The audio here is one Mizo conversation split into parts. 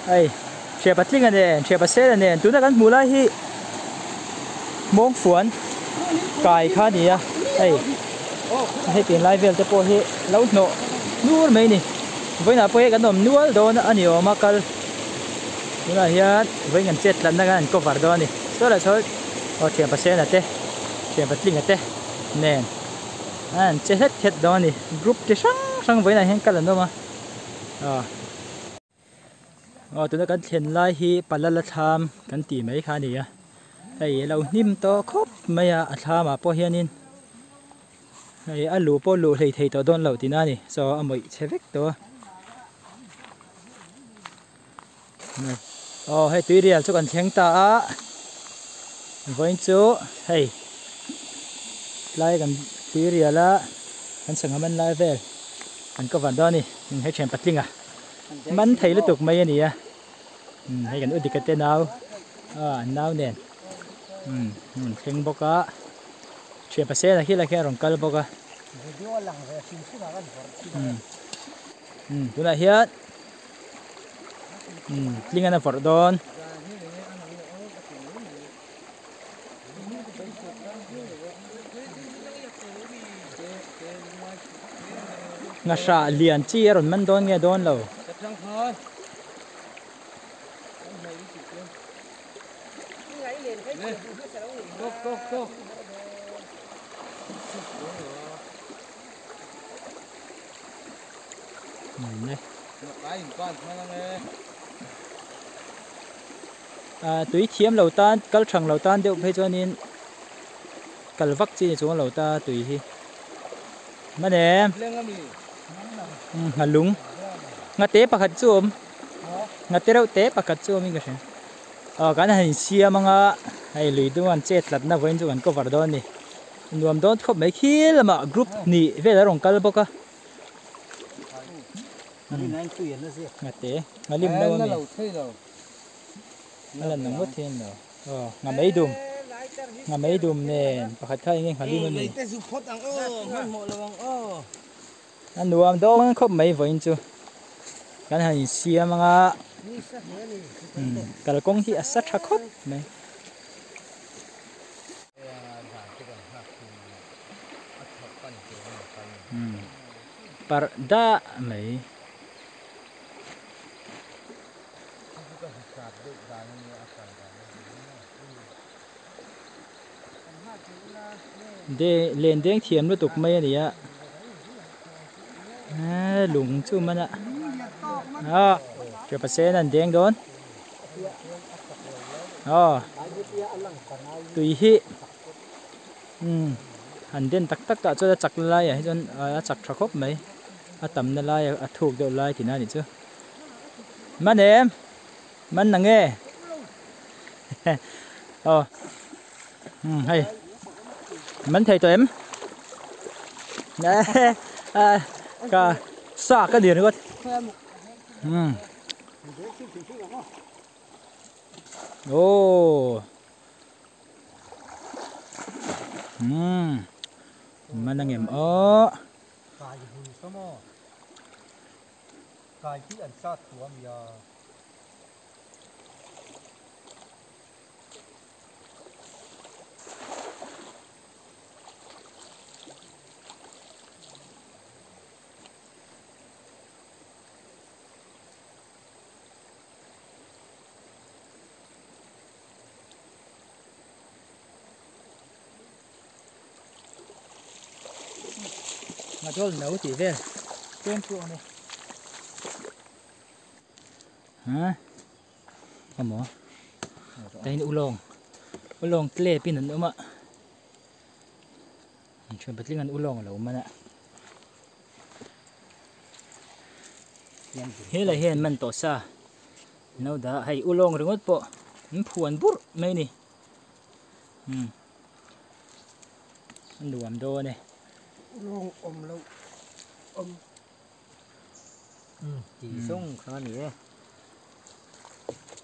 Hei thian patling a nen thian pasel a nen tuna kan hmuh lai hi mawngfuan kai kha a ni a hei hei pian lai vel te pawh hi lo hnawh nur mai a ni vawiinah pawh hi kan awm nual dawn a ni awm a kal tunah hian vawiin kan chet tlatna khan an cover dawn a ni saw lah sawn aw thian pasel a te thian patling a te nen an che hlet hlet dawn a ni group chi hrang hrang vawiinah hian kal an awm a aw. Aw tuna kan thlen lai hi palala thlam kan tih mai kha a ni a hei a lo hnim tawh khawp mai a a thlam ah pawh hianin hei a luh pawh luh hlei thei tawh dawn loh tihna a ni saw a mawih chhe vek tawh a aw hei tuirial chu kan thleng ta a vawiin chu hei tlai kan tuirial a kan sangha man lai vel kan cover dawn a ni hei thian patling a. Man thei lutuk mai a ni a umm hei kan u dika te nau ah an nau nen umm an thleng bawk a thian pasena khi lah khian a rawn kal bawk a umm umm tunah hian umm tling an a vawrh dawn. Ngahra lian chi a rawn man dawn nge dawn lo. Ah tui thiam lo tan kal thang lo tan deuh phei chuanin kal vak chi ni chuang lo ta tui hi man em ngha lung ngha te pakhat chu a awm ngha te reuh te pakhat chu a awm in ka hria aw kan han insiam anga hei lui dung an chet tlatna vawiin chu kan cover dawn a ni nuam dawn khawp mai khi lamah group hnih vel a rawn kal bawk a. Ngha te ngha lim lo a mi. A lan ang ngawt hian lo. Aw, ngha mei dum. Ngha mei dum nen pakhat kha enge ngha lim a ni. A nuam dawn khawp mai vawiin chu. Kan han insiam anga kalkawng hi a sa tha khawp mai. Parh dah mai. De len deng thiam lutuk mai a ni a eee lung chu man a ah pasena an deng dawn aw tui hi umm han den tak tak ah chuan a chak lai ah hi chuan a chak tha khawp mai a tamna lai a thuk deuh lai tihna a nih chu. Man em? Man na nge? Aw. Um hei. Man thei tawh em? Ka sa ka dir ringawt. Um. Oh. Um. Man ang em aw. Kai khi an sat thu a nia. Ngadawl no tih vel tlem chu a awm e. Ha emaw tain ulawng ulawng tlep in an awm a an thian patling an ulawng a lo man a helai hian man tawh sa no dah hei ulawng ringawt pawh an phuan burh mai a ni. Umm a nuam dawn e. Lawng awm loh awm umm tih zawng kha a ni e.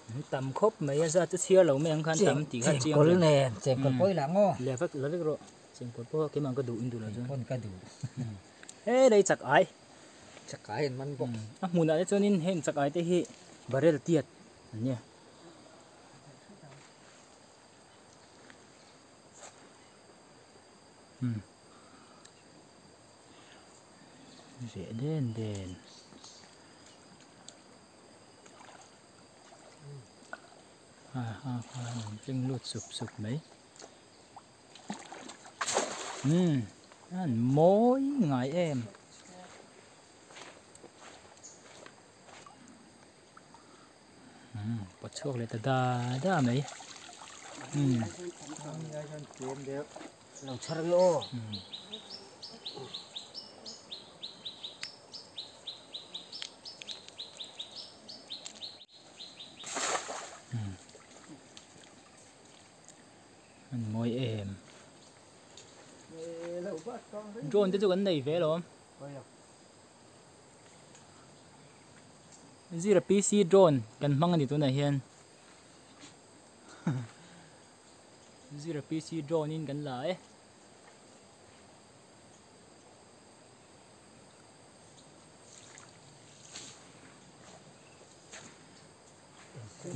An tam khawp mai a zat chu chhiar lo mai ang khan tam tih kha a chiang Chengkawl nen chengkawl pawh i la ang aw. La vek la vek rawh chengkawl pawh keimah ka duh in duh lo chuan. Pawn ka duh. He lei chak ai. Chak ai an man bawk. A hmunah te chuanin heng chak ai te hi. Barrel tiat an nia. Hmm. Reh den den. A a khan an tling lut sup sup mai. Hmm. An mawi ngai em. Pawt chhuak leh ta da da mai. Lo chhar nge aw. An mawi em. Drone te chu kan nei ve alawm. Zira PC drone kan hmang a ni tunah hian Zira PC drone in kan la e.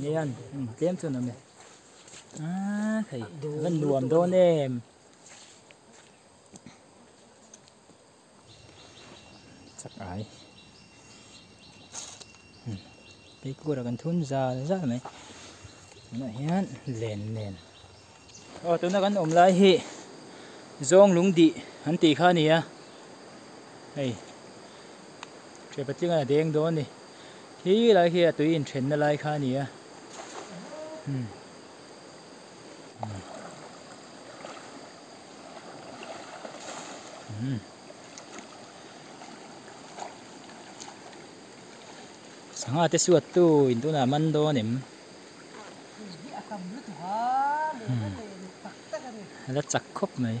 Nian tlem chuan awm e. Ah thei a nuam dawn em. Chak ai phei kura kan thun zal zal mai tunah hian len nen aw tuna kan awm lai hi zawng lung dih an tih kha a ni a hei ṭhian patling a deng dawn a ni khi lai khi a tui inthenna lai kha a ni a. Sangha te suat tu in tunah man dawn em? A la chak khawp mai.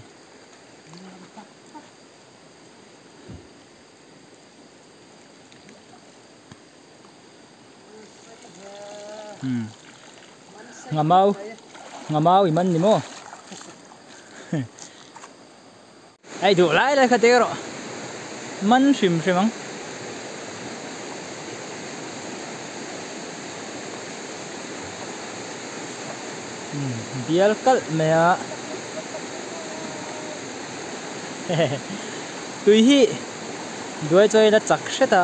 Ngamau ngamau i man ni maw ai duh lai lai kha te erawh man hrim hrim ang bial kalh mai a tui hi duai chaw ila chak hret a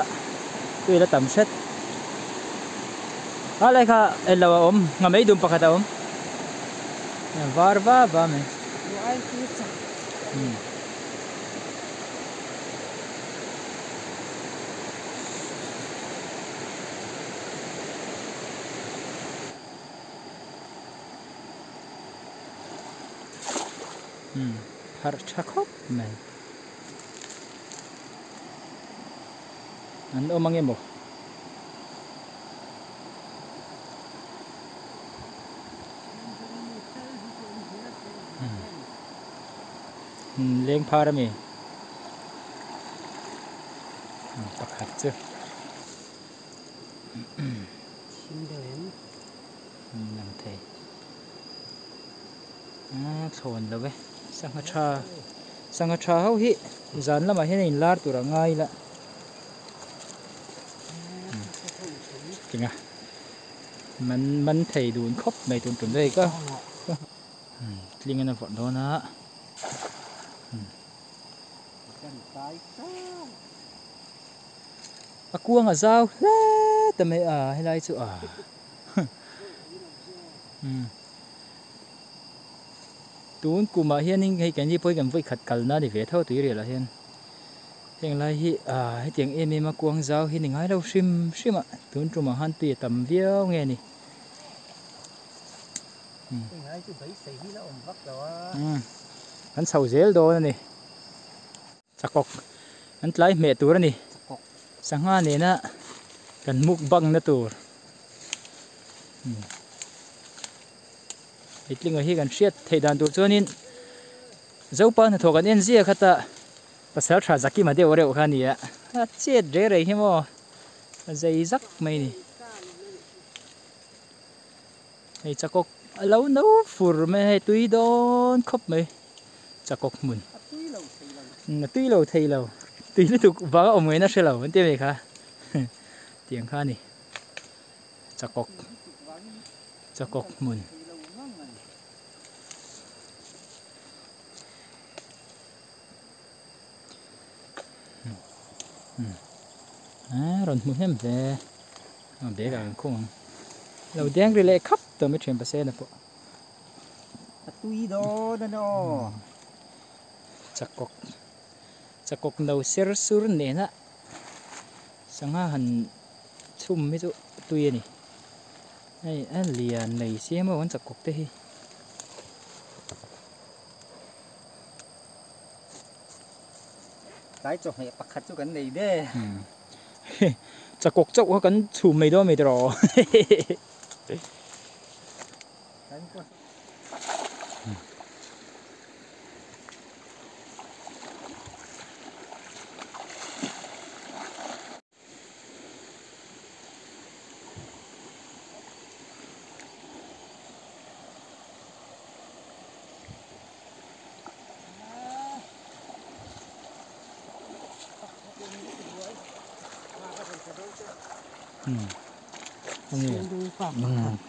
tui la tam hret. A lai kha englo a awm nga mai dum pakhat a awm a var va va mai harh tha khawp mai an awm ang emaw. Leng phar ami pakhat chu lang thei a thlawn lo e sangha tha sangha tha ho hi zan lamah hian a inlar tur a ngai la. Tinga man man thei dun khawp mai tun tum daih ka tling in a vawrh dawn a a kuang a zau hle ta mai a helai chu a tun kumah hianin hei keini pawh hi kan vawi khat kalna a ni ve tho tuirial ah hian. Heng lai hi ah hetiang em em a kuang zau hi ni ngai lo hrim hrim a tun tumah khan tui a tam viau nge ni. Heng lai chu beisei hi la awm vak lo a. Umm kan chho zel dawn a ni. Chakawk an tlai hmeh tur a ni. Chakawk. Sangha nena kan mukbang na tur. Umm Eitlinga hi kan hriat theih dan tur chuanin Zopa hnathawh kan en zia kha ta. Pasal tha Zakima deuh reuh kha a ni a, a chet rei rei hi maw a zei zak mai a ni. Hei chakawk a lo no fur mai a, hei tui dawn khawp mai chakawk hmun. A tui lo thei lo, tui lutuk vang a awm ngaihna hre lo an ti a mi kha tiang kha a ni. Chakawk chakawk hmun. Rawn hmu hnem hle a bag ah kan khung ang lo deng ri leh khap tawh mai thian pasena pawh. A tui dawn a ni aw. Chakawk chakawk no ser sur nena sangha han chhum hi chu tui a ni hei a lian mai sia maw an chakawk te hi. Tlai chawhmeh pakhat chu kan nei de. Chakawk chauh kha kan chhum mai dawn mai tawh.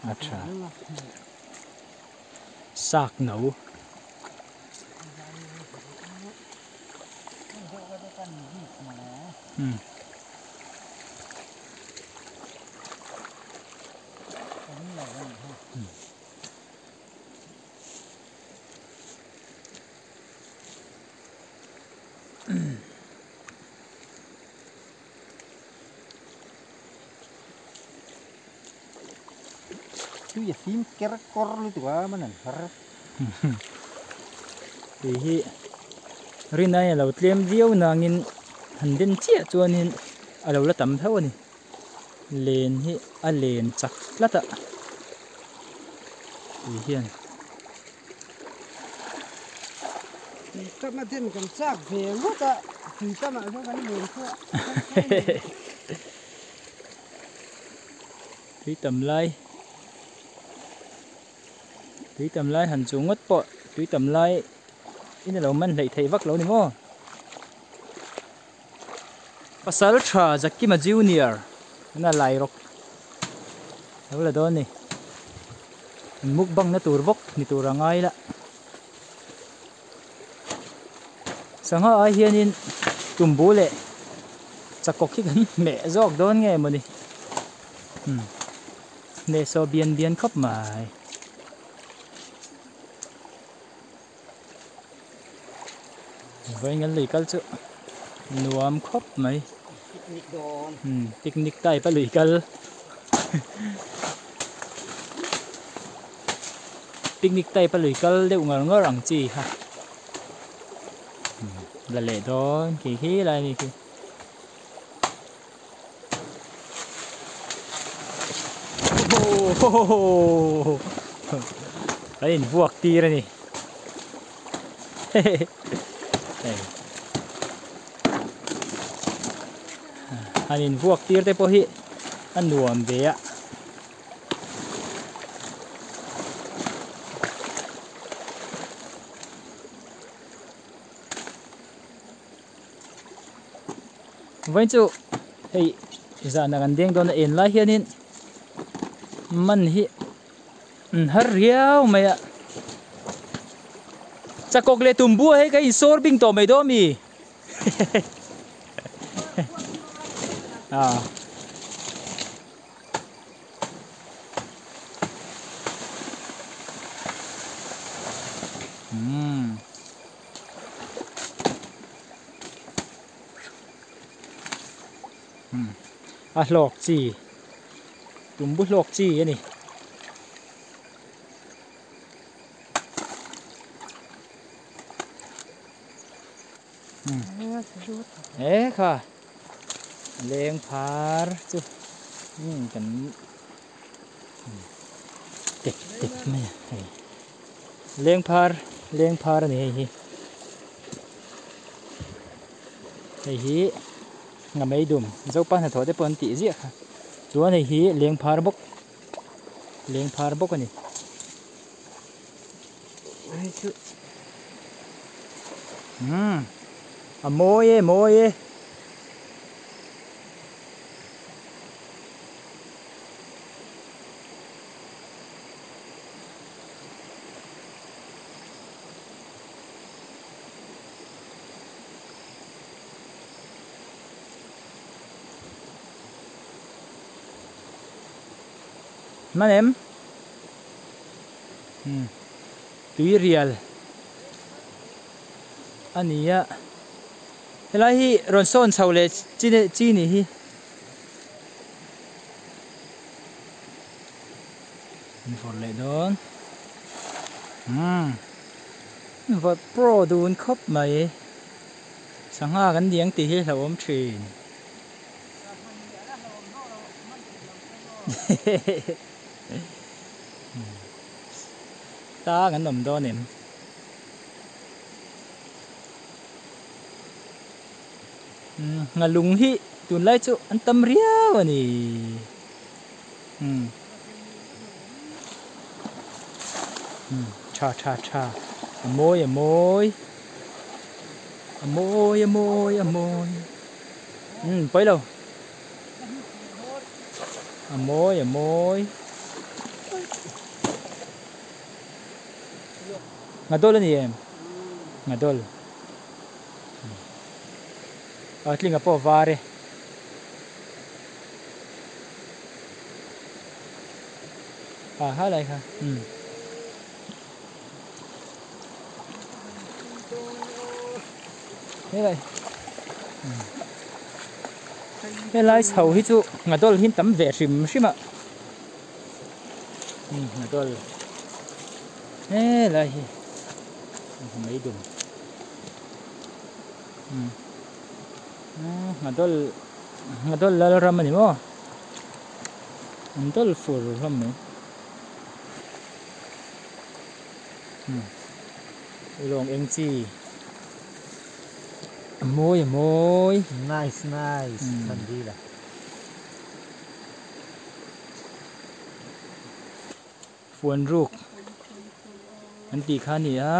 A tha sak no. Tui a fim ker kawr lutuk a man an har. Tui hi rinai a lo tlem viau nangin han den chiah chuanin a lo la tam tho a ni. Len hi a len chak tlat a tui hian. Tui tam a den kan chak ve ngawt a, tui tamah chuan kan len chu a. Tui tam lai tui tam lai han chu ngawt pawh tui tam lai in alo man hleih theih vak lo ni maw. Pasal tha Zakima Junior an a lai rawk lo la dawn a ni an mukbang na tur bawk ni tur a ngai la sangha ai hianin tumbu leh chakawk hi kan hmeh zawk dawn nge mawni umm hnehsawh bian bian khawp mai. Vawiin an lui kal chu nuam khawp mai picnic dawn umm picnic type a lui kal picnic type a lui kal deuh ngar ngar ang chi kha umm la leh dawn khi khi lai a ni khi. Kan in vuak tir a ni hei han in vuak tir te pawh hi a nuam ve a. Vawiin chu hei zan ah kan deng dawn a en lai hianin man hi an har riau mai a chakawk leh tumbu ah hei ka insawr bing tawh mai dawn a mi ah. Umm. A hlawk chi tumbu hlawk chi a ni. E kha leng phar chu kan tep tep mai a hei. Lengphar lengphar a ni hei hi hei hi nga mei dum zopa hnathawh te pawh an tih ziah kha chuan hei hi lengphar bawk lengphar bawk a ni. Umm a mawi e mawi e. Man em? Umm tui rial a ni a helai hi rawn sawn chho leh chi chi nih hi. An vawrh leh dawn umm an vawrh pro dun khawp mai sangha kan ni ang tih hi hlauhawm thin. Tang an awm dawn em? Nghalung hi tunlai chu an tam riau a ni. Tha tha tha a mawi a mawi a mawi a mawi a mawi umm pawi lo. A mawi a mawi. Ngadawl a ni em? Ngadawl. A tlinga pawh a var e. A ha lai kha. Umm. Helai helai chho hi chu ngadawl hi tam ve hrim hrim a ngadawl helai hi mai dum ngadawl ngadawl lal ram a ni maw an dawl fur hlawm mai. Ulawng eng chi a mawi a mawi. Nice nice kan dil a. Fuan ruk an tih kha a ni a,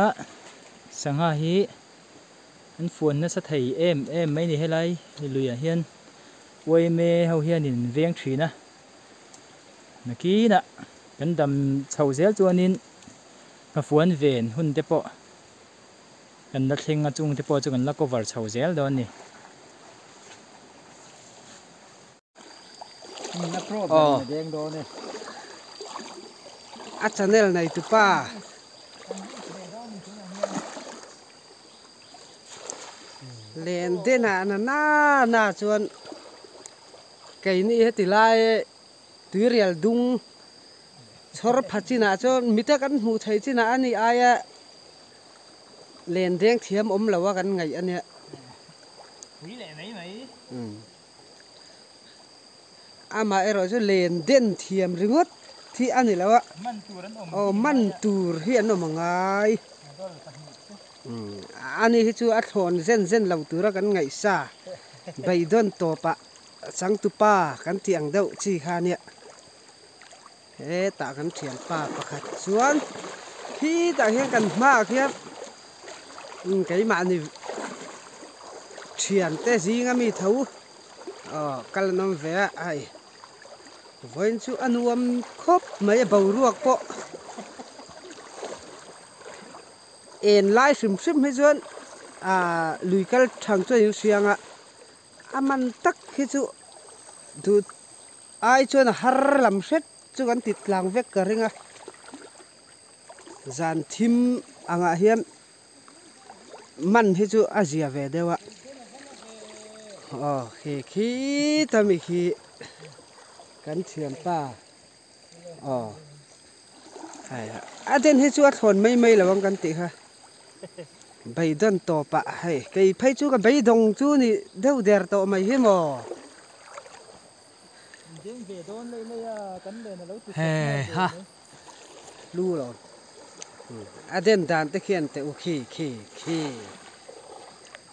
sangha hi an fuan nasa thei em em mai a ni helai luiah hian uaime ho hianin an veng thin a. Nakinah kan dam chho zel chuanin hmafuan ven hun te pawh kan la thleng a chung te pawh chu kan la cover chho zel dawn a ni. A channel nei tu pa. Len den ah na na na chuan. Keini heti lai tuirial dung chhawr pha chinah chuan mite kan hmuh theih chinah a ni aia len deng thiam awm lo a kan ngaih a nia. Pui leh mai mai. Amah erawh chu len den thiam ringawt hi a ni lo a. Man tur an awm. Aw man tur hi an awm a ngai. Ani hi chu a thlawn zen zen lo tura kan ngaihsa beidawn tawpah changtupa kan tih ang deuh chi kha ania. Hetah kan thianpa pakhat chuan khitah hian kan hmaah khian keimahni thiante zinga mi tho aw kal an awm ve a hei. Vawiin chu a nuam khawp mai a boruak pawh en lai hrim hrim hi chuan ahh lui kal thang chuan in hriang a a man tak hi chu duh ai chuan a har lam hret chu kan ti tlang vek ka ring a zan thim angah hian. Man hi chu a zia ve deuh a aw khi khita mi khi kan thianpa aw hei a den hi chu a thlawn mai mai lo ang kan tih kha beidawn tawp ah hei kei phei chu ka beidawng chu ni deuh der tawh mai hi maw. Heiha. Lu lo a den dan te khian teh u khi khi khi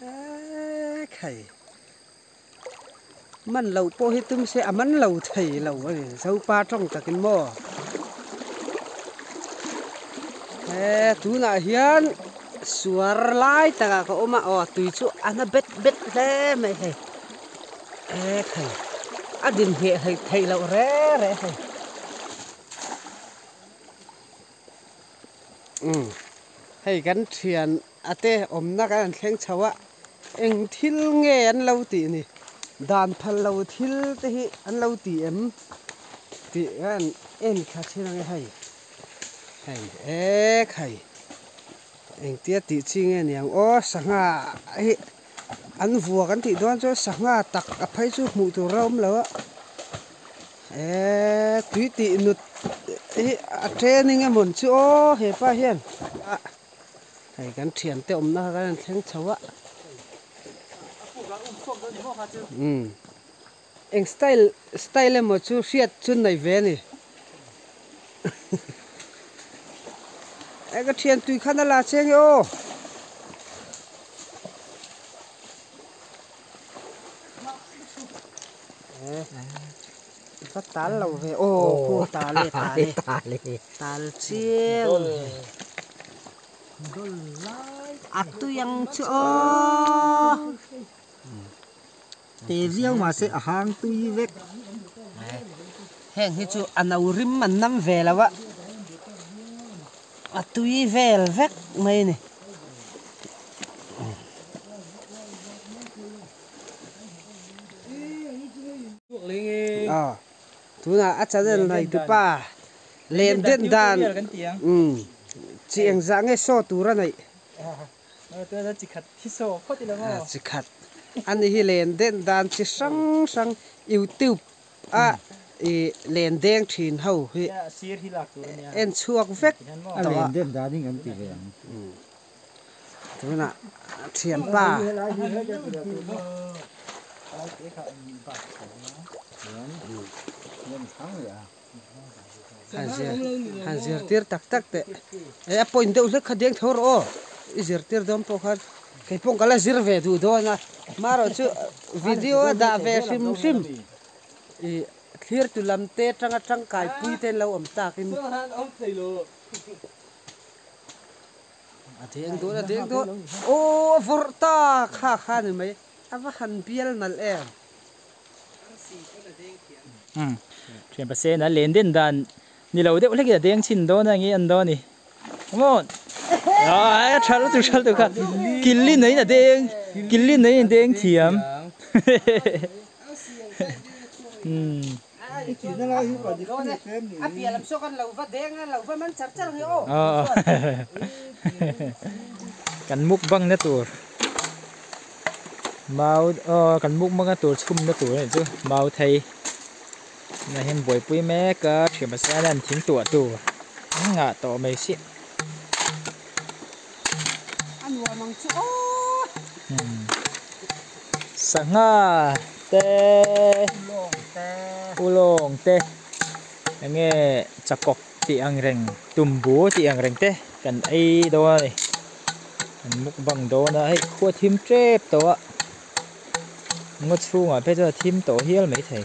eee khai man lo pawh hi tum se a man lo thei lo a ni zopa tawng takin maw he tunah hian suar lai takah ka awm a aw tui chu a na bet bet hle mai hei eee khai a din ngheh hleih theih loh re re hei. Umm hei kan thian a te awmna kan han thleng chho a eng thil nge an lo tih ni dan phal lo thil te hi an lo ti em. Tih an en kha thin ang e hei hei ek hei engtia tih chi nge niang aw sangha hi an vuak an tih dawn chuan sangha tak a phei chu hmuh tur a awm lo a eee tui tih nut hi a training emawn chu aw hepa hian a hei kan thiante awmna kha kan han thleng chho a umm. Eng style style emaw chu hriat chu nei ve a ni. E ka thian tui khan a la cheng e aw. Va tal lo ve aw khu tal e tal e tal chiang a tui ang chu aw. Te viau mahse a hang tui vek. Heng hi chu a no rim an nam ve lo a, a tui vel vek mai a ni. Tunah a channel nei tupa len den dan chi engzah nge saw tur a neih. Chi khat a ni hi len den dan chi hrang hrang youtube a ih len deng thin ho hi en chhuak vek tawh a tunah thianpa. Han zir han zirtir tak tak teh e a point deuh hlek kha deng tho rawh aw i zirtir dawn pawh khan kei pawh ka la zir ve duh dawn a marawh chu video a dah ve hrim hrim ih thlir tu lam te atanga tangkai pui te an lo awm takin a deng dawn a deng dawn aw a vawrh ta kha kha ni mai a va han bial nalh em. Thian pasena len den dan ni lo deuh hlekin a deng chhin dawn a nge an dawn a ni. Come on! A tha lutuk tha lutuk kha killi neiin a deng killi neiin a deng thiam. Kan mukbang na tur. Mau aw kan mukbang na tur chhum na tur a nih chu mau thei tunah hian buaipui mek a thian pasal an thing tuah tur an ngah tawh mai si sangha te ulawng te enge chakawk tih ang reng tumbu tih ang reng te kan ei dawn a ni. An mukbang dawn a hei khua thim tep tawh a ngaw chhungah phei chuan a thim tawh hial maithei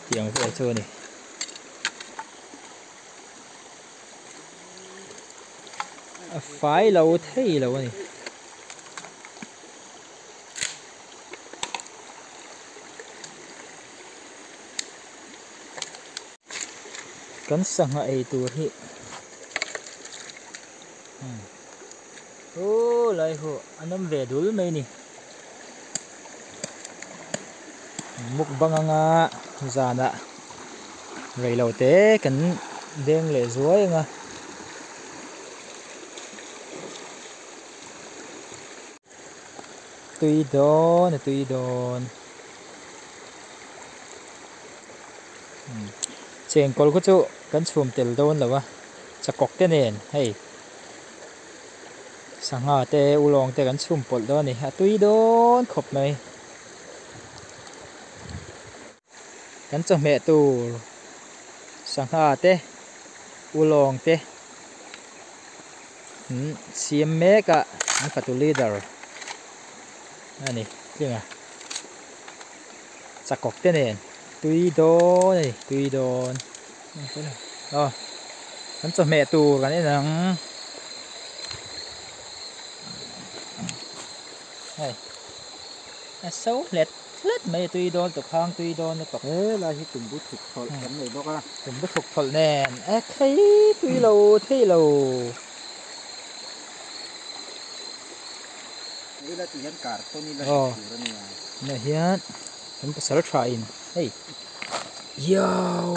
tiang vel chu a ni. A fai lo thei lo a ni. Kan sangha ei tur hi aw lai hu an awm ve dul mai a ni mukbang anga zanah reilo te kan deng leh zuai ang a. Tui dawn a tui dawn chengkawl khaw chu kan chhum tel dawn lo a chakawk te nen hei sangha te ulawng te kan chhum pawlh dawn a ni a tui dawn khawp mai kan chawhmeh tur sangha te ulawng te. Siam mek a an fatu leader a ni tling a chakawk te nen tui dawn a ni tui dawn aw kan chawhmeh tur kan en ang hei a so hlet hlet mai a tui dawn tukhang tui dawn lutuk he lai hi tumbu thuk thawlh kan nei bawk a. Tumbu thuk thawlh nen e thei tui lo thei lo. Ila ti hian karton ila hre tur a nia. Tunah hian kan pasal tha in hei Iau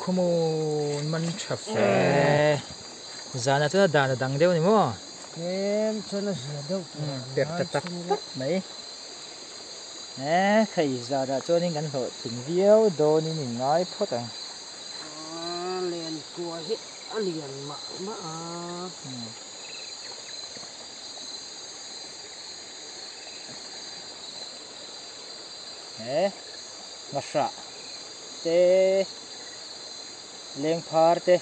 khawmawn man tha fe. Zana chuan a dan a dang deuh a ni maw? Tlem chuan a zia deuh tur a Per ta tak tak mai. E hei zanah chuanin kan hlawhtling viau dawnin in ngai phawt ang. Len kua hi a lian mah mah a. He nghahrah te lengphar te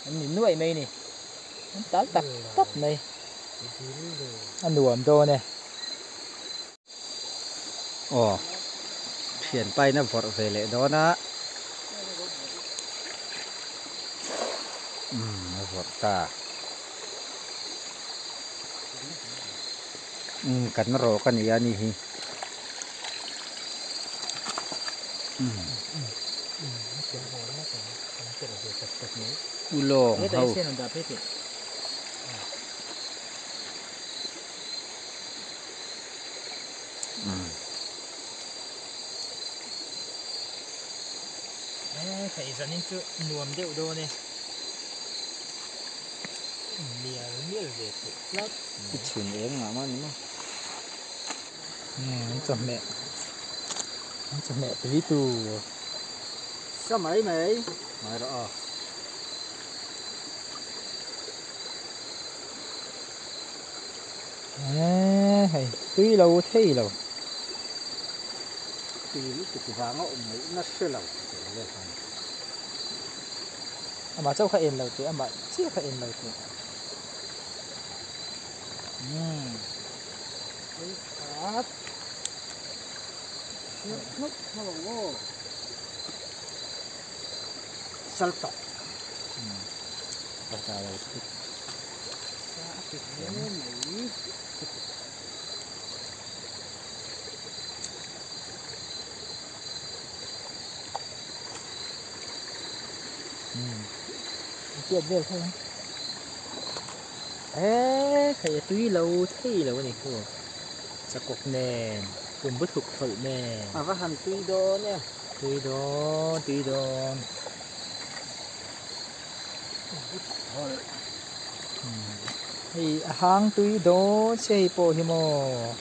an ni nuaih mai ni an tal tak tak mai a nuam dawn e. Aw thianpain a vawrh ve leh dawn a umm a vawrh ta umm kan rawk a ni a ni hi. Ulawng ho. Hei zanin chu nuam deuh dawn e. Mial mial ve theih tlat. I chhun eng ngah mah ni maw? An chawhmeh an chawhmeh tui tur. Sa mai mai mai rawh aw. Eee hei tui lo thei lo. Tui lutuk vanga awm ngaihna hre lo tih vel kha a ni. Amah chauh kha en lo teh amah chiah kha en lo teh. Umm. Sal tawh. Tiat vel kha e thei a tui lo thei lo a ni khu chakawk nen tumbu thuk hawlh nen a va han tui dawn em tui dawn tui dawn tumbu thuk hawlh hei a hang tui dawn se hei pawh hi maw.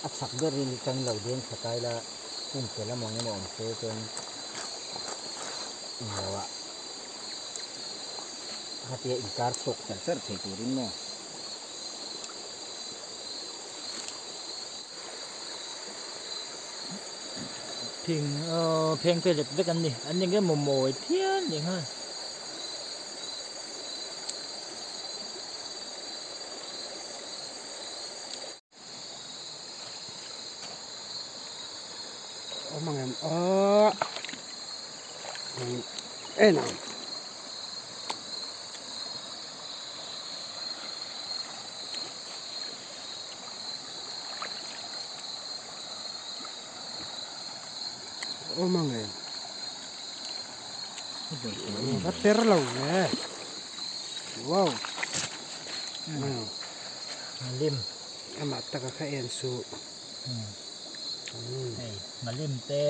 A chak berin kan lo deng thla kai la pumpelh a mawng emaw awm se chuan englo ah khatia inkar chhuak char char thei turin maw. Phing aw pheng te lek vek an ni an ni nge maw mawi phian leh nghal. Awm ang em aw en ang. Awm ang em. Va per lo ve. Wow. Malim. Amah taka kha en suh. Hei malim te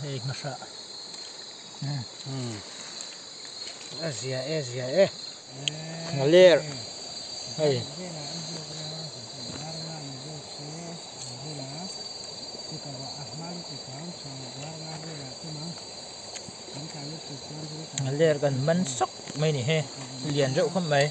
hei hmasa. A zia e zia e. Nghaler hei. Nghaler kan man sawk mai ni he lian reuh khawp mai.